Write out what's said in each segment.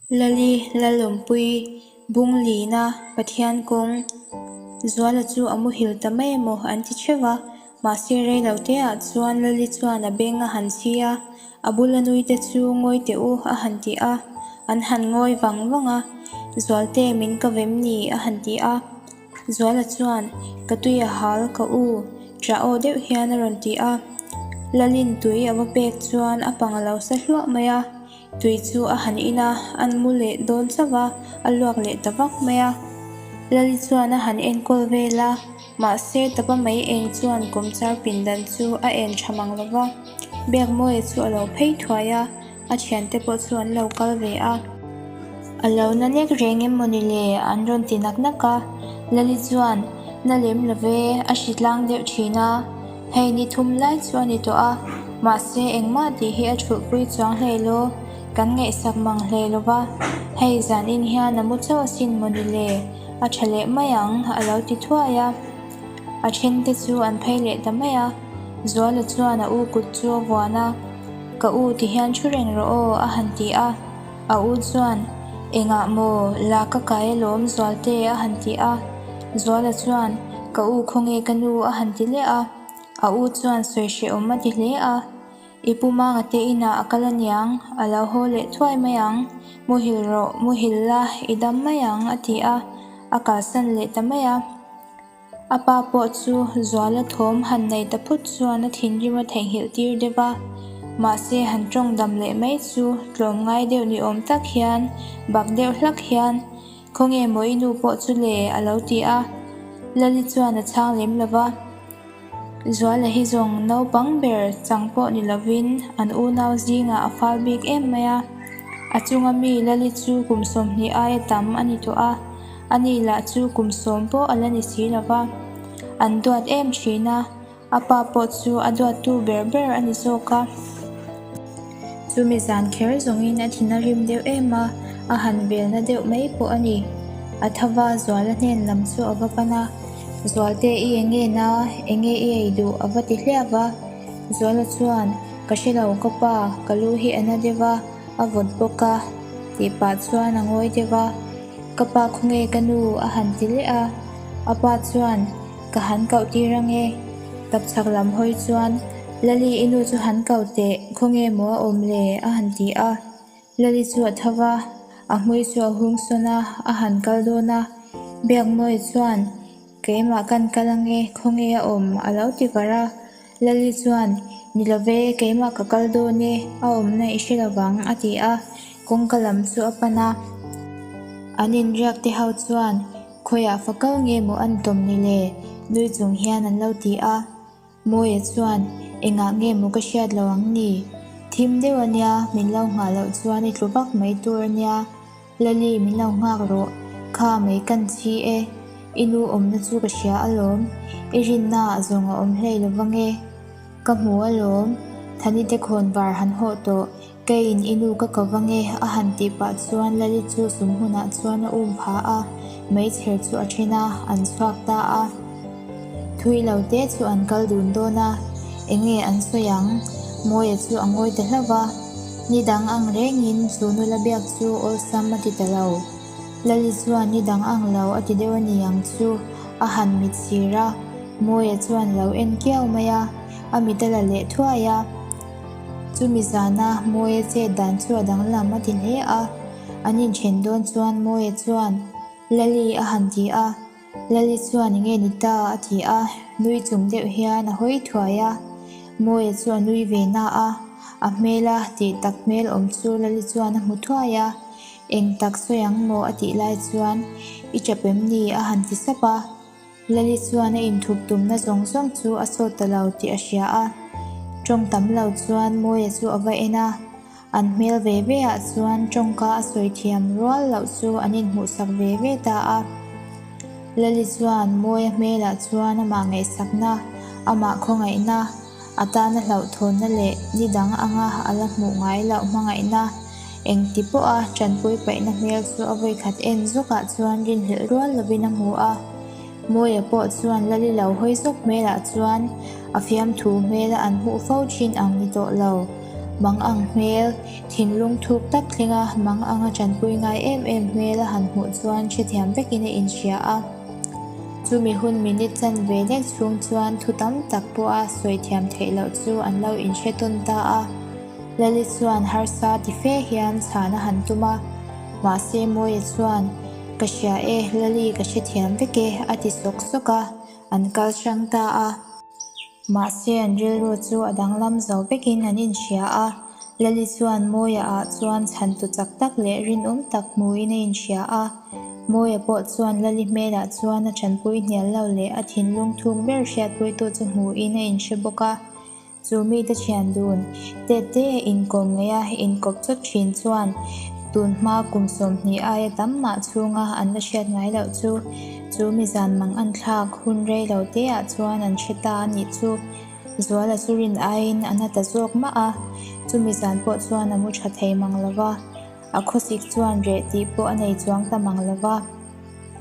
Lali Lalawmpui Bunglina Pathian kawng Zuala chu a muhil ta mai emaw an ti theuh a, mahse rei lo te ah chuan Lali chuan a beng a han chhi a, a bula nui te chu ngawi teh u a han ti a, an han ngawi vang vang a, Zualte min ka vem ni a han ti a. Zuala chuan, Ka tui a hal, ka u, ṭah aw deuh hian a rawn ti a. Lalin tui a va pek chuan a pang a lo sa hluah mai a, tui chu a han in a, an mu leh dawn chauh a, a luak leh ta vak mai a. Lali chuan a han enkawl vel a, mahse tapa mai eng chuan kawmchar pindan chu a en ṭha mang lo va. Biakmawia chu a lo phei thuai a. A thiante pawh chu an lo kal ve a. A lo na nek reng em mawni le? An rawn ti nak nak a. Lali chuan, Na lem lo ve, a hri tlang deuh thin a. Hei ni thum lai chu a ni tawh a, mahse engmah tih hi a thulhpui chuang hlei law, kan ngaihsak mang hlei lo va. Hei zanin hian a mu chauh asin mawni le? A tha leh mai ang, a lo ti thuai a. A thente chu an phei leh ta mai a. Zuala chuan a u kut chu a vuan a. Ka u ti hian thu reng rawh aw a han ti a, a u chuan Engah maw la ka kai alawm Zualte a han ti a, Zuala chuan Ka u khawnge ka nu a han ti leh a, a u chuan sawi hrehawm a ti hle a, I pu Manga te inah a kal aniang, a lo haw leh thuai mai ang, muhil rawh, muhil la, i dam mai ang a ti a, a kalsan leh ta mai a. A pa pawh chu Zuala thawm han nei ta phut chuan a thinrim a theihnghilh tir deuh a, mahse han tawng dam leh mai chu tlawm ngai deuh ni awm tak hian bak deuh hlak hian Khawnge maw i nu pawh chu le? a lo ti a, Lali chuan a chhang lem lo va. Zuala hi zawng naupang ber chang pawh ni lovin an unau zingah a fal bik em mai a, a chunga mi Lali chu kum 20 aia tam a ni tawh a. Ani lah chu kum sawm pawh a la ni si lo va, an duat em thin a, a pa pawh chu a duattu ber ber a ni zawk a. Chumi zan kher zawngin a thin a rim deuh em a, a han velna deuh mai pawh a ni. A tha va Zuala hnen lam chu a va pan a, Zualte i enge na, enge i ei duh a va ti hliap a. Zuala chuan, Ka hre lo ka pa, ka lu hi a na deuh a, a vawt bawk a, tih pah chuan a ngawi deuh a. Ka pa khawnge ka nu a han ti leh a, a pa chuan ka han koh tir ange. Tapchhak lam hawi chuan Lali i nu chu han ko teh, khawnge maw a awm le a han ti a. Lali chu a tho va, a hmui chu a hung sawn a, a han kal dawn a. Biakmawia chuan Keimah kan kal ange, khawnge a awm a lo ti var a. Lali chuan, Ni lo ve, keimah ka kal dawn e, a awmna i hre lo vang, a ti a, kawngka lam chu a pan a. An inriak te ho chuan, Khawiah fa kal nge maw an tawm ni le? nui chung hian an lo ti a. Mawia chuan, Engah nge maw ka hriat lo ang ni? Thim deuh a nia, min lo nghah loh chuan i tlu vak mai tur a nia. Lali min lo nghak rawh, kha mai kan chhi e, i nu awmna chu ka hria alawm, i rinna ah zawng a awm hlei lo vang e. Ka hmu alawm, Thani te khawn var han hawh tawh, keiin i nu ka ko vang e a han tih pah chuan Lali chu sum hmunah chuan a um pha a, meichher chu a then a, an chhuak ta a. Thui lo te chu an kal dun dawn a, enge an sawi ang? Mawia chu a ngawi ta hlauh va. Ni dang ang rengin chu nula biak chu awlsam a ti ta lo. Lali chuan ni dang ang lo a ti deuh a ni ang chu a han mit sir a, Mawia chuan lo en kiau mai a, a mit a la leh thuai a. Chumi zana Mawia chet dan chu a danglam a ti hle a, an inthen dawn chuan Mawia chuan Lali a han ti a. Lali chuan enge ni ta a ti a, nui chung deuh hian a hawi thuai a. Mawia chu a nui ve na a, a hmela tih tak hmel awm chu Lali chuan a hmu thuai a. Eng tak sawi ang maw a tih lai chuan i tap em ni a han ti sap a. Lali chuan a inthup tumna zawng zawng chu a sawt ta lo tih a hria a. Tawng tam lo chuan Mawia chu a va en a. An hmel ve ve ah chuan tawngka a sawi thiam rual loh chu an inhmuhsak ve ve ta a. Lali chuan Mawia hmelah chuan amah ngaihsakna, amah khawngaihna, a tana hlauhthawnna leh ni dang anga a la hmuh ngai loh hmangaihna engti pawha tanpui paihna hmel chu a vawikhat en zawkah chuan rinhlelh rual lovin a hmu a. Mawia pawh chuan Lali lo hawi zawk hmelah chuan a fiamthu hmela an hmuh fo thin ang ni tawh lo. Mang ang hmel, thinlung thuk tak thlenga mang anga tanpui ngai em em hmel a han hmuh chuan hrethiam vekin a inhria a. Chumi hun minute chanve lek chhung chuan thu tam tak pawha sawi thiam theih loh chu an lo inhre tawn ta a. Lali chuan harsa ti fe hian chhan a han tum a, mahse Mawia chuan, Ka hria e, Lali ka hrethiam vek e, a ti sawk sawk a, an kal hrang ta a. Mahse an rilru chu a danglam zo vekin an inhria a, Lali chuan Mawia ah chuan chhantu chak tak leh rinawm tak hmuin a inhria a. Mawia pawh chuan Lali hmelah chuan a chanpui hnial lo leh a thinlung thuk ber hriatpuitu chu hmuin a inhre bawk a. Chu mite thian dun, tet te inkawm ngeih a inkawp chawt thin chuan tun hma kum 20 aia tam mah chhunga an la hriat ngai loh chu chu mi zan mang an thlak hun rei lo te ah chuan an hre ta a nih chu. Zuala chu rin aiin a na ta zawk mah a, chumi zan pawh chuan a mu tha thei mang lo va, a khawsik chuan reh tih pawh a nei chuang ta mang lo va.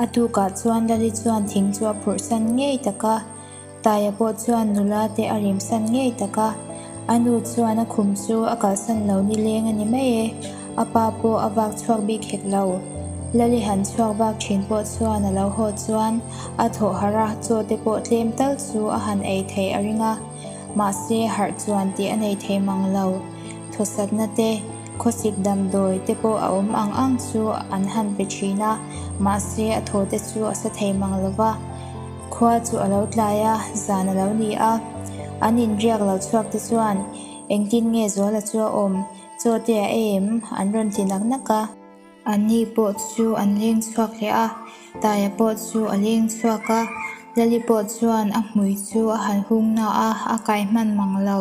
A tukah chuan Lali chuan thing chu a phurh san ngei tak a. Taia pawh chuan nula te a rimsan ngei tak a, a nu chuan a khum chu a kalsan lo nileng a ni mai e, a pa pawh a vak chhuak bik hek lo. Lali han chhuak vak thin pawh chuan a lo haw chuan a thawh harh a, chaw te pawh tlem tal chu a han ei theih a ring a, mahse harh chuan tih a nei thei mang lo. Thawsatna te, khawsik damdawi te pawh a awm ang ang chu an han pe thin a, mahse a thaw te chu a sa thei mang lo va. Khua chu a lo tlai a, zan a lo ni a. An inriak lo chhuak te chuan, Engtin nge Zuala chu a awm? Chaw te a ei em? An rawn ti nak nak a. Anni pawh chu an leng chhuak leh a, Taia pawh chu a leng chhuak a. Lali pawh chuan a hmui chu a han hung na a, a kai hman mang lo.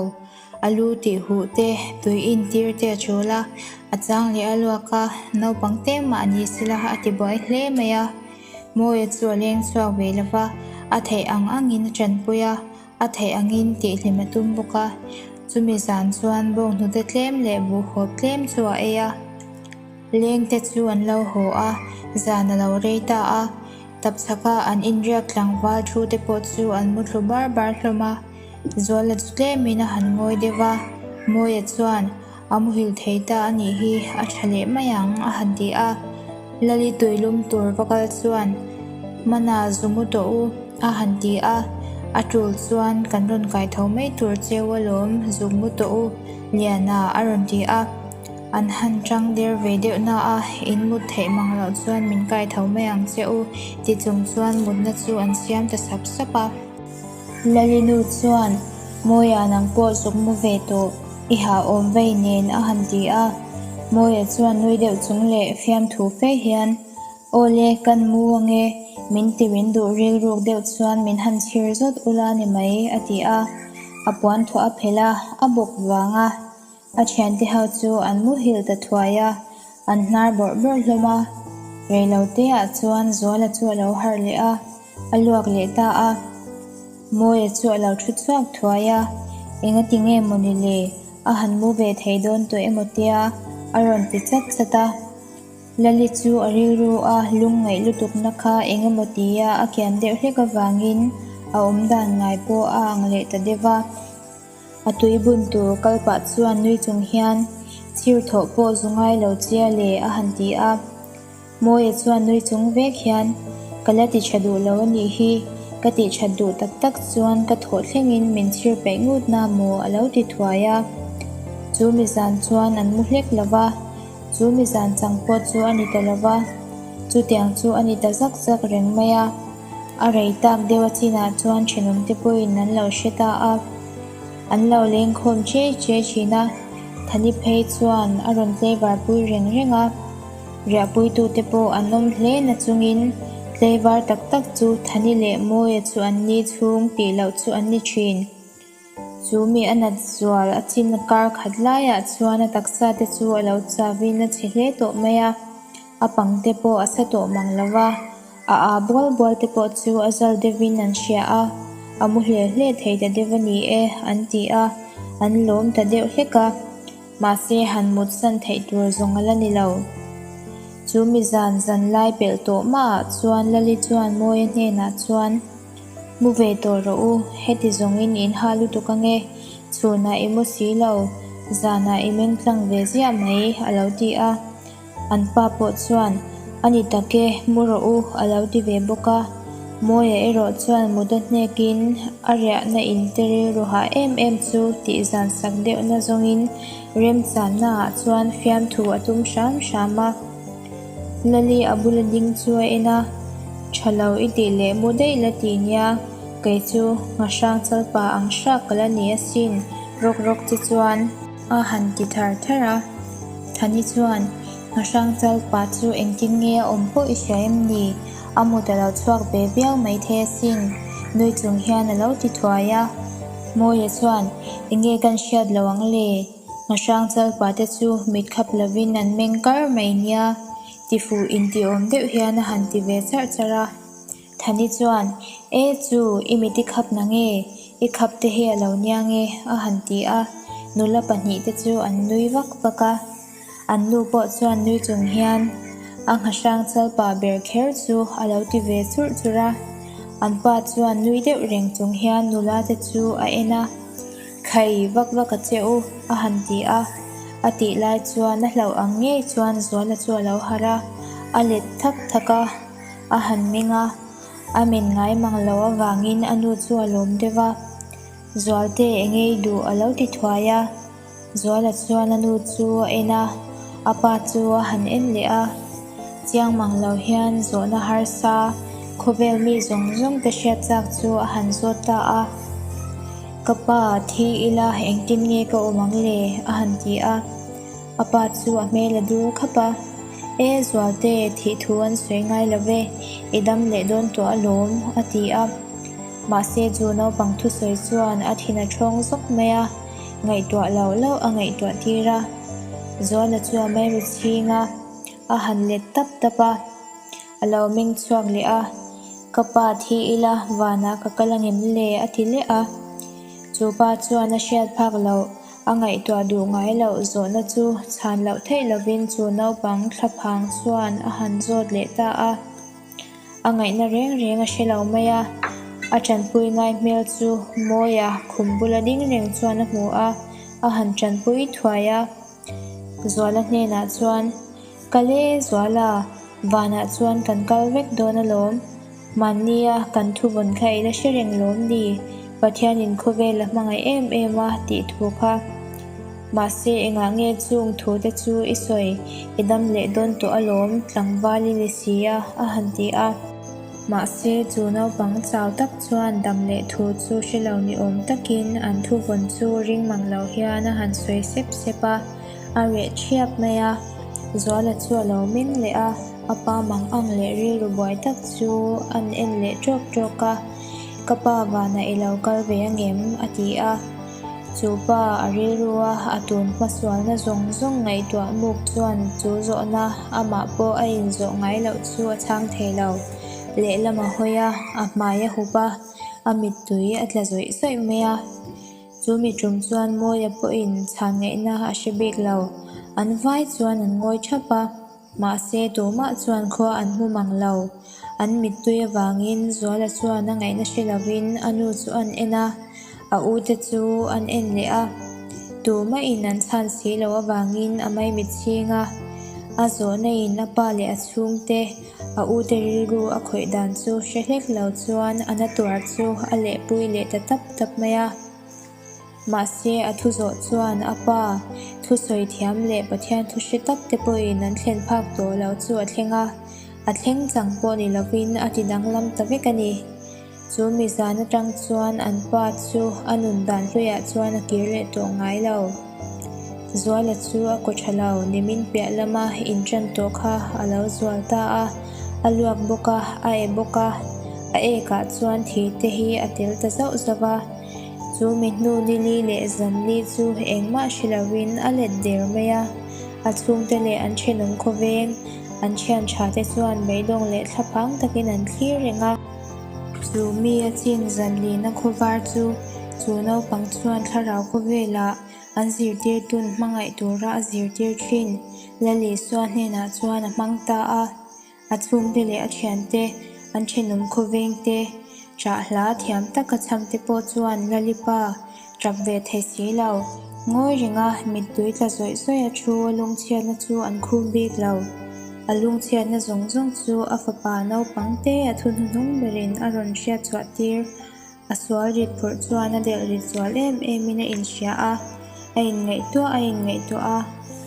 A lu tih huh te, tui intir te a tul a, a chang leh a luak a, naupang te mah ni sela a ti buai hle mai a. Mawia chu a leng chhuak ve lo va, a theih ang angin a tanpui a, a theih angin tihhlim a tum bawk a. Chumi zan chuan bawnghnute tlem leh buhhawp tlem chu a ei a. Lengte chu an lo haw a, zan a lo rei ta a. Tapchhaka an inriak tlangval thu te pawh chu an mu thlu bar bar hlawm a. Zuala chu tlemin a han ngawi deuh va, Mawia chuan, A muhil thei ta a nih hi, a tha leh mai ang, a han ti a. Lali tuilum tur va kal chuan, Mana zu mu tawh u, a han ti a. A tul chuan kan rawn kai tho mai tur cheu alawm, zuk mu tawh u, Liana, a rawn ti a. An han tang der ve deuh na a, in mut theih mang loh chuan min kai tho mai ang che u, ti chung chuan mutna chu an siam ta sap sap a. Lalinu chuan, Mawia nang pawh zuk mu ve tawh, i hah awm vei nen a han ti a. Mawia chuan nui deuh chung leh fiamthu fe hian, Aw le, kan mu ange, min ti rin duh rilruk deuh chuan min han chhir zawt ula ni mai, a ti a. A puan thuah a phelh a, a bawk vang a. A thiante ho chu an muhil ta thuai a, an hnar bawrh bawrh hlawm a. Reiloteah chuan Zuala chu a lo harh leh a, a luak leh ta a. Mawia chu a lo thu chhuak thuai a, Engati nge mawni le, a han mu ve thei dawn tawh emaw tia a rawn ti chat chat a. Lali chu a rilru a lungngaih lutukna kha engemaw tia a kian deuh hlek avangin a awmdan ngai pawh a ang leh ta deuh va. A tui bun tur kal pah chuan nui chung hian chhir thawh pawh zu ngai lo chia le a han ti a. Mawia chuan nui chung vek hian, Ka la ti tha duh lo a nih hi, ka tih that duh tak tak chuan ka thawh thlengin min chhir peih ngut na maw a lo ti thuai a. Chu mi zan chuan an mu hlek lo va, chu mi zan chang pawh chu a ni ta lo va, chutiang chu a ni ta zak zak reng mai a. A rei tak deuh a chinah chuan thenawmte pawhin an lo hre ta a, an lo lengkhawm chiai chiai thin a, Thani phei chuan a rawn tlaivar pui reng reng a, riahpuitute pawh an awm hle na chungin tlaivar tak tak chu Thani leh Mawia chu an ni chhung tih loh chu an ni thin. Chu mi a nat zual a chin kar khat laiah chuan a taksa te chu a lo chavin a chhe hle tawh mai a, a pang te pawh a sa tawh mang lo va. A aa bual bual te pawh chu a zal deuhin an hria a, a mu hle hle thei ta deuh a ni e, an ti a, an lawm ta deuh hlek a. Mahse, han mut san theih tur zawng a la ni lo. Chu mi zan zan lai pelh tawh mahah chuan Lali chuan Mawia hnenah chuan, Mu ve tawh rawh u, heti zawngin in ha lutuk ange, chhunah i mu si lo. Zanah i meng tlang ve ziah mai, a lo ti a. An pa pawh chuan, A ni tak e, mu rawh u, a lo ti ve bawk a. Mawia erawh chuan mut a hnekin a riahna in te rilru hah em em chu tih zan sak deuhna zawngin remchannaah chuan fiamthu a tum hram hram a. Lali a bula ding chu a en a, Tha lo i tih leh mu daih la ti nia, kei chu nghahrang chalpa ang hrak ka la ni asin, rawk rawk che chuan. A han ti thar thar a, Thani chuan, Nghahrang chalpa chu engtin nge a awm pawh i hria em ni? A mut a lo chhuak ve viau maithei asin, nui chung hian a lo ti thuai a. Mawia chuan, Enge kan hriat lo ang le? Nghahrang chalpa te chu mit khap lovin an meng kar mai nia, tifuh intiawm deuh hian a han ti ve charh charh a. Thani chuan, E chu, i mit i khap na nge? I khap te hi a lo nia nge? a han ti a, nula pahnihte chu an nui vak vak a. An nu pawh chuan nui chung hian a nghahrang chalpa ber kher chu a lo ti ve churh churh a. An pa chuan nui deuh reng chung hian nula te chu a en a, Khai, vak vak a che u, a han ti a. A tih lai chuan a hlauh ang ngei chuan Zuala chu a lo harh a, a let thak thak a, a han meng a. A men ngai mang lo avangin a nu chu a lawm deuh a, Zualte eng ei duh a lo ti thuai a. Zuala chuan a nu chu a en a, a pa chu a han en leh a. Chiang mang lo hian zawhna harsa, khawvel mi zawng zawng te hriat chak chu a han zawt ta a. Ka pa, thi ila engtin nge ka awm ang le? a han ti a. A pa chu a hmel a dur khap a. E Zualte, thih thu an sawi ngai lo ve, i dam leh dawn tawh alawm, a ti a. Mahse chu naupang thusawi chuan a thin a thawng zawk mai a. Ngaihtuah loh loh a ngaihtuah tir a, Zuala chu a mei ru chhing a, a han let tap tap a, a lo meng chhuak leh a, Ka pa thi ila vanah ka kal angem le? a ti leh a. Chu pa chuan a hriat phak loh, a ngaihtuah duh ngai loh zawhna chu chhan loh theih lovin chu naupang thlaphang chuan a han zawt leh ta a. A ngaihna reng reng a hre lo mai a, a tanpui ngai hmel chu Mawia khum bula ding reng chuan a hmu a, a han tanpui thuai a. Zuala hnenah chuan, Kal e Zuala, vanah chuan kan kal vek dawn alawm. Mahnia kan thuvawn kha i la hre reng lawm ni? Pathianin khawvel a hmangaih em em a tih thu kha. Mahse engah nge chung thu te chu i sawi, i dam leh dawn tawh alawm, tlangval i ni si a, a han ti a. Mahse chu naupang chau tak chuan dam leh thu chu hre lo ni awm takin an thu vawn chu ring mang lo hian a han sawi sep sep a, a reh thiap mai a. Zuala chu a lo meng leh a, a pa mang ang leh rilru buai tak chu an en leh tawk tawk a, Ka pa vanah i lo kal ve angem? a ti a. Chu pa a rilrua a tun hmasualna zawng zawng ngaihtuah muk chuan chu zawhna amah pawh a inzawh ngai loh chu a chhang thei lo. Lehlam a hawi a, a hmai a hup a, a mittui a tla zawih zawih mai a. Chu mi tum chuan Mawia pawhin chhan ngaihna a hre bik lo. An vai chuan an ngawi thap a. Mahse, tumah chuan khua an hmu mang lo. An mittui avangin Zuala chuan a ngaihna hre lovin a nu chu an en a, a ute chu an en leh a. Tumahin an chhan si loh avangin a maimit chhing a, a zawhna in a pa leh a chhungte, a ute rilru a khawih dan chu hre hlek lo chuan a na tuar chu a lehpui leh ta tap tap mai a. Mahse, a thu zawh chuan a pa thusawi thiam leh Pathian thu hre tak te pawhin an thlen phak tawh loh chu a thleng a, a thleng chang pawh ni lovin a ti danglam ta vek a ni. Chu mi zan atang chuan an pa chu a nun dan hluiah chuan a kir leh tawh ngai lo. Zuala chu a kaw tha lo, nimin piah lama inṭan tawh kha a lo zual ta a, a luak bawk a, a e bawk a, a ekah chuan thi te hi a tel ta zauh zauh a. Chu mi hnu nili leh zanli chu engmah hre lovin a let der mai a, a chhungte leh an thenawm khawveng, an thian tha te chuan beidawng leh thlaphang takin an thlir reng a. Chu mi a chin zanlina khawvar chu chu naupang chuan thlarau khawvelah an zirtirtun hmangaih tura a zirtir thin Lalisua hnenah chuan a hmang ta a. A chhungte leh a thiante, an thenawm khawvengte, ṭah hla thiam taka chhamte pawh chuan Lalipa ṭap ve thei si lo. Ngawi renga mittui tla zawih zawih a thu a lungchhiatna chu an khum bik lo. A lungchhiatna zawng zawng chu a fapa naupang te a thu hnuhnung berin a rawn hriat chhuah tir. A sual rit phurh chuan a delh rit zual em emin a inhria a, a inngaihtuah a inngaihtuah a,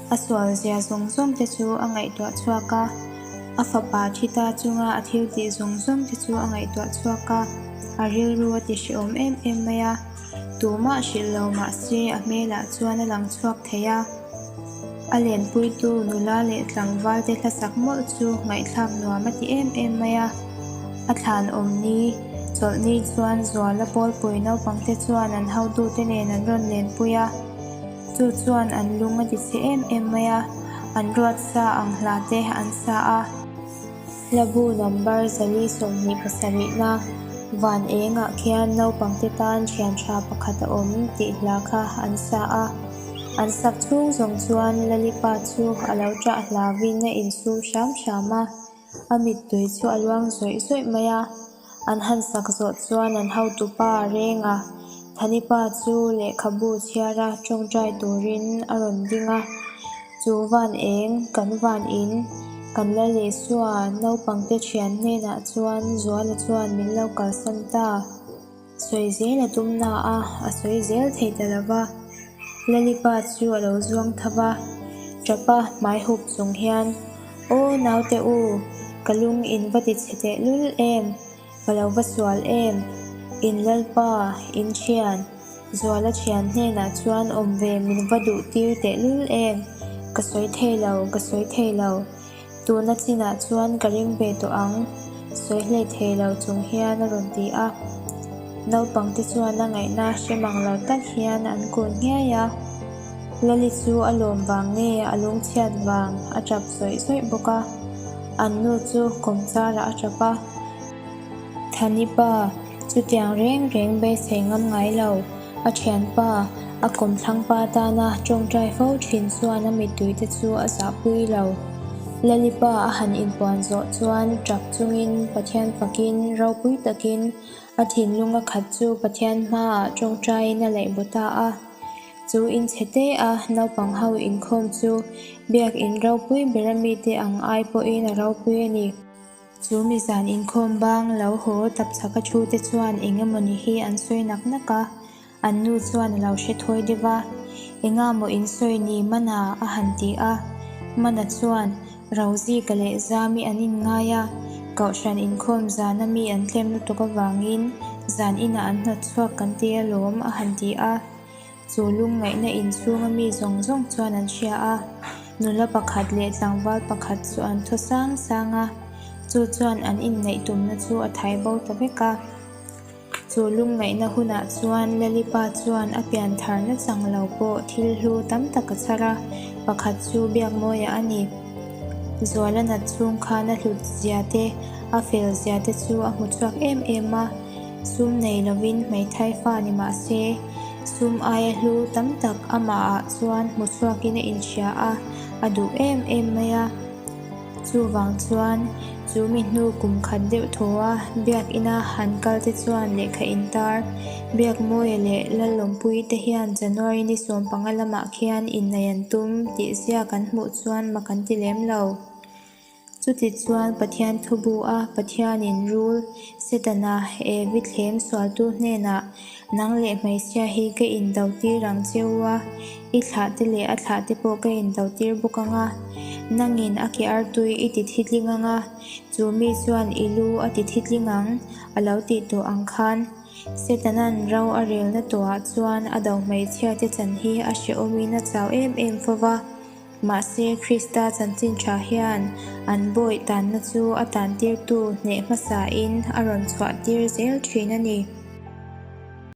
a sual zia zawng zawng te chu a ngaihtuah chhuak a, a fapa thi ta chunga a thil tih zawng zawng te chu a ngaihtuah chhuak a, a rilru a ti hrehawm em em mai a, tumah hrilh lo mah se a hmelah chuan a lang chhuak thei a. A lenpuitu nula leh tlangval te hlasak mawlh chu ngaihthlak nuam a ti em em mai a. A thlan awm ni, chawlhni chuan Zuala pawlpui naupang te chuan an hotute nen an rawn lenpui a. Chu chuan an lung a ti chhe em em mai a, an ruat sa ang hla te an sa a. Hlabu number 427 na van engah khian naupang te tan thian tha pakhat a awm tih hla kha an sa a. An sak chhung zawng chuan Lalipa chu a lo ṭah hlauvin a insum hram hram a, a mittui chu a luang zawih zawih mai a. An han sak zawh chuan an hotupa Renga, Thanipa chu lehkhabu chhiara ṭawngṭai turin a rawn ding a. Chu van eng, kan van in, kan Lal Isua naupangte ṭhian hnenah chuan Zuala chuan min lo kalsan ta. Sawi zel a tum na a, a sawi zel thei ta lo va. Lalipa chu a lo zuang tho va, ṭapa hmai hup chung hian, Aw naute u, ka lung in va ti chhe teh lul em, ka lo va sual em, in Lalpa, in ṭhian, Zuala ṭhian hnenah chuan awm ve min va duh tir teh lul em, ka sawi thei lo, ka sawi thei lo. Tuna chinah chuan ka ring ve tawh ang, sawi hlei thei lo chung hian a rawn ti a. Naupangte chuan a ngaihna hre mang lo tak hian an kun nghiai a. Lali chu a lawm vang nge a lungchhiat vang a tap zawih zawih bawk a. An nu chu kawmcharah a tap a. Thani pa, chutiang reng reng beisei ngam ngai lo. A thianpa, a kawmthlangpa tana tawngtai fo thin chuan a mittuite chu a zahpui lo. Lalipa a han inpuan zawh chuan tap chungin Pathian fakin ropui takin a thinlung a khat chu Pathian hmaah tawngtaiin a laih baw ta a. Chu inchhe te a naupang ho inkhawm chu biakin ropui bera mite ang ai pawhin a ropui a ni. Chu mi zan inkhawm bang lo haw tapchhak a thu te chuan eng emawni hi an sawi nak nak a, an nu chuan a lo hre thawi deuh a, Enga maw in sawi ni Mana? a han ti a. Mana chuan, Rozika leh Zami an inngai a, Kohhran inkhawm zana mi an tlem lutuk avangin zan inah an hnawt chhuak kan ti alawm a han ti a. Chu lungngaihna inchhunga mi zawng zawng chuan an hria a, nula pakhat leh tlangval pakhat chu an thaw sang sang a, chu chuan an inneih tumna chu a thai bo ta vek a. Chu lungngaihna hunah chuan Lalipa chuan a pian tharna chang lo pawh thil hlu tam tak a chhar a, pakhat chu Biakmawia a ni. Zuala nat chhung khan a hlut zia te, a fel zia te chu a hmu chhuak em em a, sum nei lovin hmeithai fa ni mah se, Sum aia hlu tam tak amahah chuan hmu chhuakin a inhria a, a duh em em mai a. Chuvang chuan chu mi hnu kum khat deuh thaw a biakina han kal te chuan lehkha intar Biakmawia leh Lalawmpuii te hian January ni 15 lamah khian inneih an tum tih ziak an hmuh chuan mak an ti lem lo. Chutichuan Pathian thu bu a Pathianin rul, Setana, Evi thlem sualtu hnenah, Nang leh hmeichhia hi ka indo tir ang che u a, i thlahte leh a thlahte pawh ka indo tir bawk ang a. Nangin a ke artui i ti thitling ang a, chu mi chuan i lu a ti thitling ang, a lo tih tawh ang khan. Setana'n ro a relna tawhah chuan a do hmeichhiate chan hi a hrehawmin a chau em em fo va. Mahse, Krista chanchin tha hian an bawih tanna chu a tantirtu hneh hmasain a rawn chhuahtir zel thin a ni.